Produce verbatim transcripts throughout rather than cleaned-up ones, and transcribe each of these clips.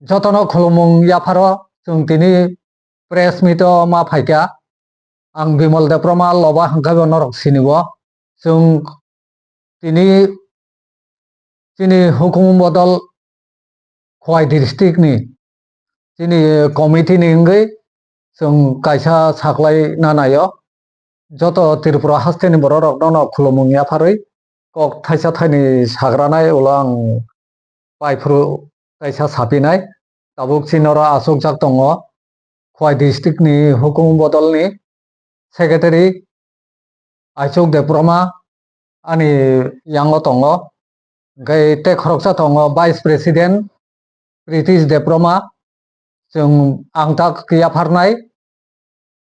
Jotono khulumung yapharo chwng tini press meet o ma phaikha. Ang Bimal Debbarma Loba hwnkhe bo norok sinibo. Chwng tini chini hukumu bodol Khowai district ni chini committee ni wngwi chwng kaisa saklai na naio. Joto Tripura hasteni borok rok no khulumung yapharwi kok thaisa thaini sagranai ulo ang paiphuru kaisa sapinai. Tabuk chini oro achukjak tongo Khowai district ni hukumu bodol ni secretary Aichuk Debbarma ani yango tongo. Hwnkhe tei khoroksa tongo Vice President Pritish Debbarma. Chwng ang tak yapharnai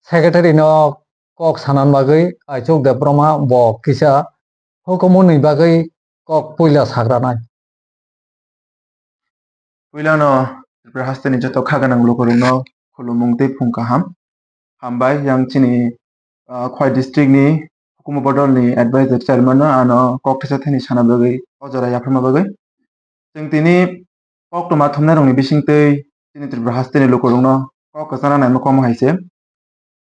secretary no kok sanani bagwi Aichuk Debbarma bo kisa hukumu ni bagwi kok puila sagranai. Puilano Tripura hasteni joto kha gwnang lukurokno khulumung tei phung kaham. Hambai yang chini, ah, Khowai district ni hukumu bodol ni advisor chairman no ano kok thaisa thaini sana bagwi o jora yapharma bagwi. Chwng tini koktwma thumnairokni bisingtwi chini Tripura hasteni lukurokno kok kwchangna naima komo hai se.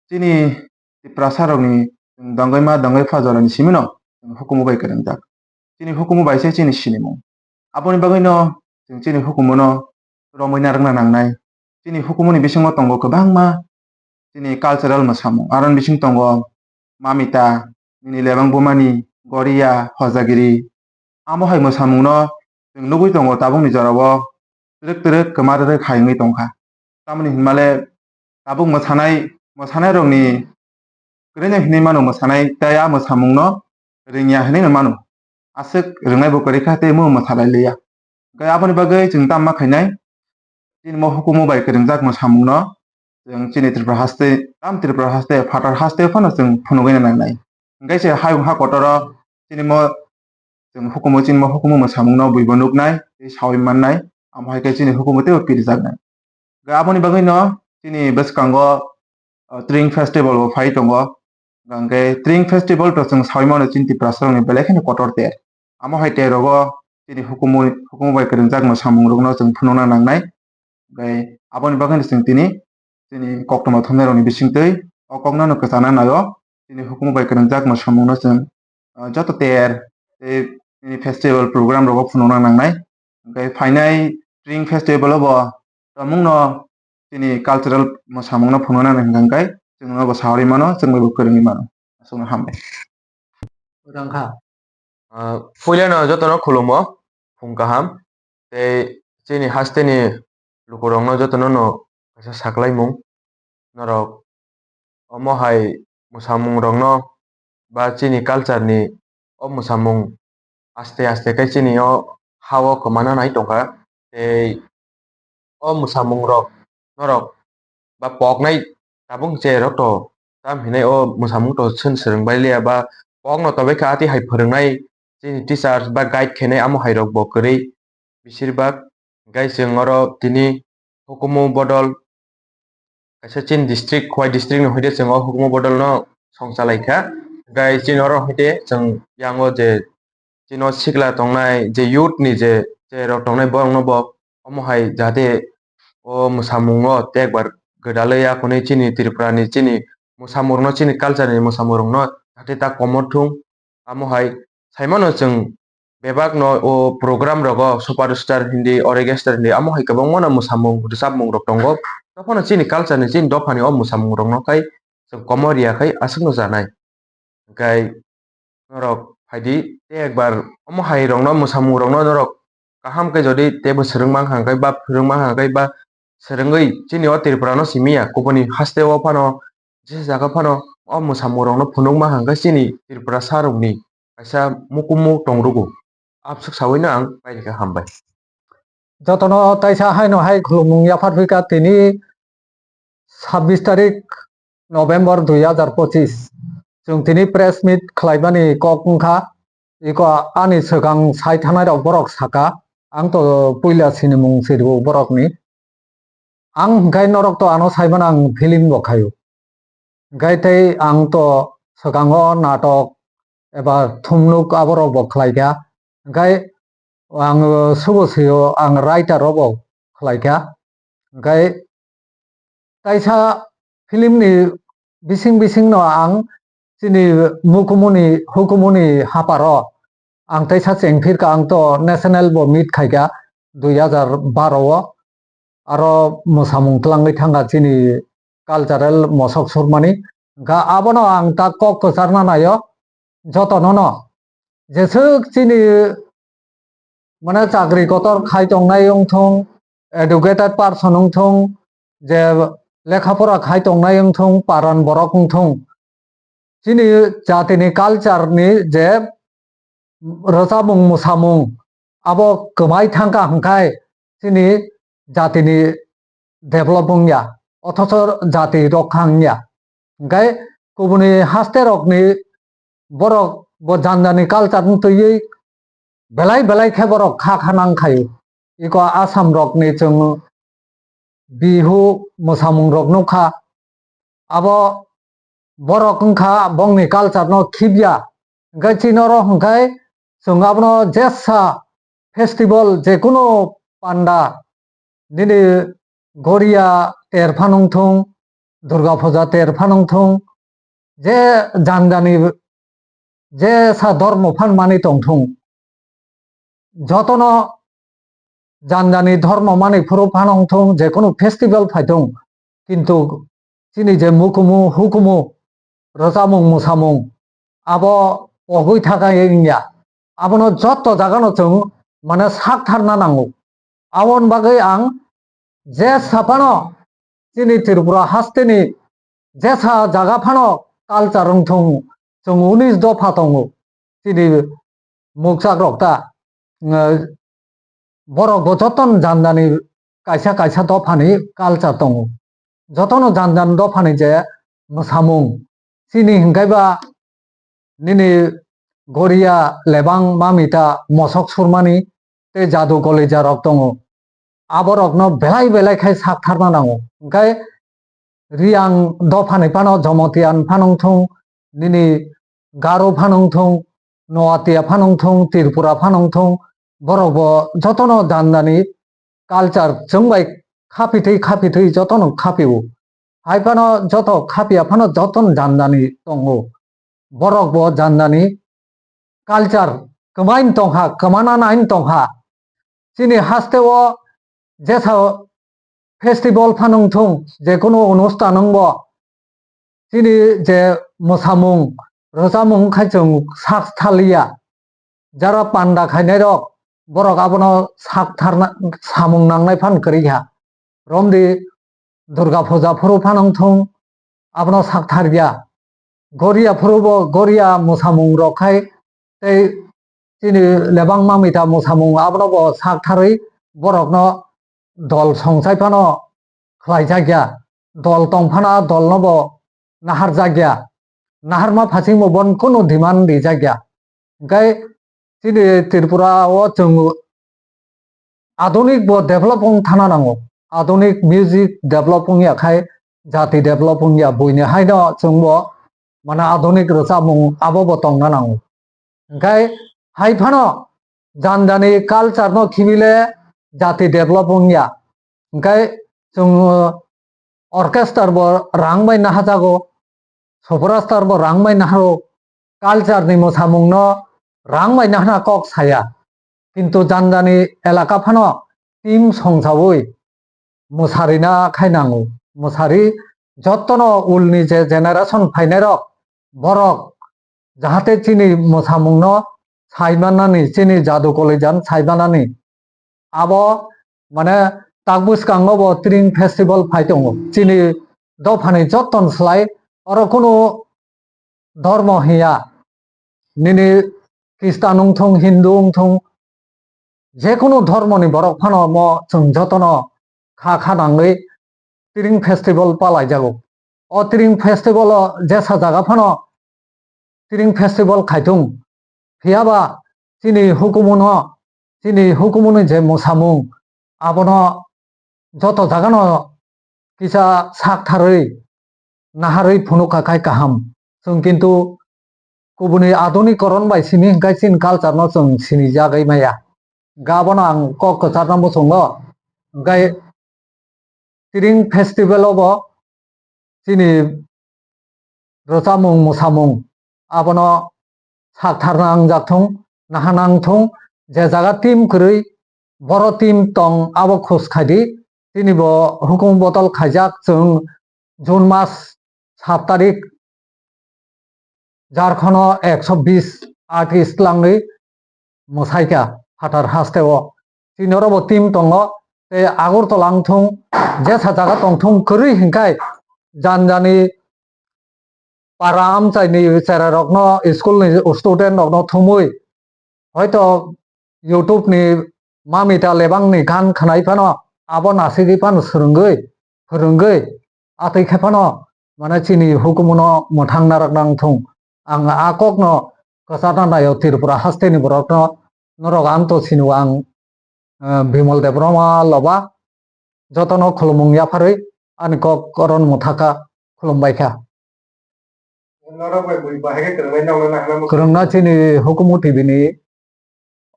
Chini Tiprasarokni chwng dongwi ma dongwi pha jorani simino chwng hukumu bai kwrwngjak. Chini hukumu bai se chini sinimung. Aboni bagwino chwng chini hukumuno romwi narwkna nangnai. Chini hukumuni bisingo tongo kwbangma chini cultural mwsamung. Aroni bising tongo mamita, nini lebang bumani, goriya, hojagiri. Amo hai mwsamungno chwng nugwi tongo tabukni jorao twrwk twrwk kwma rwrwk hai wngwi tongkha. Tamoni hinmale tabuk mwsanai, mwsanairokni kwrwino hinwi mano mwsanai tei a mwsamungno rwngya hinwi no mano. Aswk rwngnai bo kwrwi kha tei mo mwsalai liya. Hwnkhe aboni bagwi chwng tamo ma khainai? Chini mo hukumu bai kwrwngjak mwsamungno chwng chini Tripura haste, tam Tripura haste, phatar haste phano chwng phunugwi nangnai. Hwnkhe se hayung ha kotoro chini mo, chwng hukumu, chini mo hukumu mwsamungno buibo nuknai tei sawi mannai, amo hai khe chini hukumu teibo kirijaknai. Hwnkhe aboni bagwino chini bwskango, uh, Tring Festival bo phai tongo. Hwnkhe Tring Festival to chwng sawi mano chini Tiprasarokni belai kheno kotor ter. Amo hai ter rogo chini hukumu, hukumu bai kwrwngjak mwsamungrokno chwng phunukna nangnai. Hwnkhe aboni bagwino chwng tini chini koktwma thumnairokni bisingtwi o kokno no kwchana naio. Chini hukumu bai kwrwngjak mwsamungno chwng, ah, joto ter tei chini festival program rogo phunukna nangnai. Hwnkhe phainai Tring Festival o bo tongmungno chini cultural mwsamungno phunukna nang hwnkhe chwng nobo sawi mano, chwng bai bo kwrwngwi mano. Aswkno hambai. Rangkha. Ah, puilano jotono khulumo, phung kaham. Tei chini hasteni lukurokno jotono no kaisa saklaimung. Norok omo hai mwsamungrokno ba chini culture ni o mwsamung aste aste khe chini o ha o kwmana nai tongkha. Tei o mwsamungrok norok ba poknai tabuk cherok to tam hinai o mwsamung to chwng swrwng bai liya ba pokno tobai kha ati hai phwrwngnai chini teachers ba guide khainai amo hai rok bo kwrwi besirbak. Hwnkhe chwng oro tini hukumu bodol kaisa chini district, Khowai district ni hoite chwng o hukumu bodol no song chalai kha. Hwnkhe chini oro hoite chwng yango je chini o sikla tongnai, je youth ni je, je rok tongnai, borok no bo omo hai jahate o mwsamung o tekbar gwdalwi ya hwnwi chini Tripura ni chini mwsamung rok no, chini culture ni mwsamung rok no jahate ta komor thung. Amo hai sai mano chwng bebak no o program rogo superstar hindi, orchestra hindi, amo hai kwbangma no mwsamung rwchapmung rok tongo. Tophano chini culture ni, chini dopha ni o mwsamung rok no khai chwng komor ya khai aswk no chanai. Hwnkhe norok phaidi tei ekbar omo hai rokno, mwsamung rokno norok kaham khe jodi teibo swrwng mankha hwnkhe ba phwrwng mankha hwnkhe ba swrwngwi chini o Tripura no simi ya, kubuni haste o phano jesa jaga phano o mwsamung rokno phunuk mankha hwnkhe chini Tripura sa rokni kaisa mukumu tongrugo. Abswk sawino ang pairikha, hambai. Jotono taisa haino hai khulumung yaphar phika tini sabbish tarik November dui hazar pochis. Chwng tini press meet khlaimani kok wngkha, iko ani swkang sai thanai rok borok saka, ang to puila sinimung sirbo borokni. Ang hwnkhe norok to ano saimano ang feeling bo khaio. Hwnkhe tei ang to swkango natok eba thumnuk aborok bo khlaikha. Hwnkhe ang subo sio, ang writer rok bo khlai kha. Hwnkhe kaisa film ni bising bising no ang chini mukumuni hukumuni haparo ang teisa chengphir kha, ang to national bo meet khai kha dui hajar baro o, aro mwsamung twlangwi thang kha chini cultural mosok surmani. Hwnkha abono ang ta kok kwcharna naio jotono no, jeswk chini mane chakri kotor khai tongnai wng thung, educated person wng thung, je lekha pora khai tongnai wng thung, paran borok wng thung, chini jatini culture ni je rwchapmung mwsamung abo kwmai thang kha hwnkhe chini jatini develop wng ya, othocho jati rok kha wng ya. Hwnkhe kubuni haste rokni borok bo jani jani culture no twiwi belai belai khe borok kha kha nang khai. Iko Assam rokni chwng Bihu mwsamung rok nukha. Abo borok wngkha bongni culture no khibya. Hwnkhe chini oro hwnkhe chwng abono jesa festival, jekunu panda, nini Goria ter phano wng thung, Durga Puja ter phano wng thung, je jani jani jesa dhormo phan mani tong thung, jotono jani jani dhormo mani phuru phano wng thung, jekunu festival phai thung, kintu chini je mukumu hukumu rwchapmung mwsamung abo pogwi thaka wngya. Abono joto jagano chwng mane sak tharna nango. Aboni bagwi ang jesa phano chini Tripura hasteni jesa jaga phano culture wng thung, chwng unis dopha tongo chini mukchak rok ta, eh, borok bo jotono jani jani kaisa kaisa dophani culture tongo. Jotono jani jani dophani je mwsamung, chini hwnkhe ba nini Goria, Lebang, Mamita, mosok surmani tei jadu kolija rok tongo. Aborokno belai belai khai sak tharna nango. Hwnkhe Riang dophani phano, Jomotian phano wng thung, nini Garo phano wng thung, Noatia phano wng thung, Tripura phano wng thung, borok bo jotono jani jani culture chwng bai khapitwi khapitwi jotono khapio. Hai phano joto khapia phano jotono jani jani tongo. Borok bo jani jani culture kwmaino tongkha, kwmana naino tongkha. Chini hasteo jesa festival phano wng thung, jekunu onusthan wng bo, chini je mwsamung, rwchapmung khai chwng sak thaliya. Jara panda khainairok, borok abono sak tharna, samung nangnai phan kwrwi kha. Romdi Durga Puja phuru phano wng thung, abono sak tharya. Goria phuru bo Goria mwsamung rok khai tei chini Lebang Mamita mwsamung abono bo sak tharwi borokno dol songchai phano khlaijakya, dol tong phano a dolno bo naharjakya, naharma phasingbo bono kunu demand rijakya. Hwnkhe chini Tripura o chwng adunik bo develop wng thana nango, adunik music develop wngya khai jati develop wngya, buini haino chwngbo mane adunik rwchapmung abo bo tongna nango. Hwnkhe hai phano jani jani culture no khibile jati develop wngya. Hwnkhe chwng orchestra bo rang bai nahajago, superstar bo rang bai naharo, culture ni mwsamung no rang bai nahana kok saya. Kintu jani jani elaka phano team songchawi mwsarina khai nango. Mwsari jotono ulni je generation phainairok, borok jahate chini mwsamungno saimanani, chini jadu kolijan saimanani. Abo mane tak bwskango bo Tring Festival phai tongo. Chini dophani joton slai oro kunu dhormo hiya. Nini Khristan wng thung, Hindu wng thung, jekunu dhormoni borok phano mo chwng jotono kha kha nangwi Tring Festival palaijago. O Tring Festival o jesa jaga phano Tring Festival khai thung. Phiyaba chini hukumuno, chini hukumuni je mwsamung, abono joto jagano kisa sak tharwi naharwi phunukha khai kaham. Chwng kintu kubuni adunikoron bai simi hwnkhe chini culture no chwng sinijagwi maya. Hwnkhe abono ang kok kwcharno muchungo. Hwnkhe Tiring festival o bo chini rwchapmung mwsamung abono sakthar nangjak thung, naha nang thung, je jaga team kwrwi boro team tong abo khus khaidi. Tini bo hukumu bodol khaijak, chwng June mas sat tarik Jharkhando ekso bis artist langwi mwsaikha phatar hasteo. Chini oro bo team tongo, tei Agartala wngthung, jesa jaga tongthung kwrwi hinkhai janjani para amchaini cherai rokno, school ni student rokno thumwi hoito YouTube ni mamita lebang ni gan khnai phano abo nasigwi phano swrwngwi, phwrwngwi, atwi khe phano mane chini hukumu no mwthang narwk nang thung. Ang a kok no kwchana naio Tripura haste ni borok no, norok ang to sini o ang, eh, Bimal Debbarma Loba joto no khulumung yapharwi ani kok oro no mwthaka khulumbai kha. Norok bai bui bahai khe kwrwngnai noknai nahana mwkha. Kwrwngna chini hukumu T V ni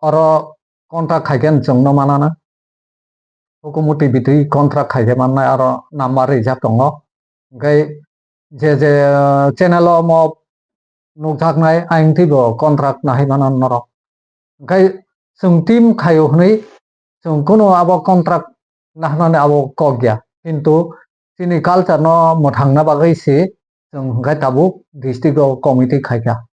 oro contract khai khe chwng no manana. Hukumu T V twi contract khai khe mannai aro number rijak tongo. Hwnkhe je je channel o omo nukjaknai ayang twi bo contract nahai mana norok. Hwnkhe chwng team khaio hwnwi chwng kunu abo contract nahnani abo kok ya. Kintu chini culture no mwthangna bagwi se chwng hwnkhe tabuk district o committee khaikha.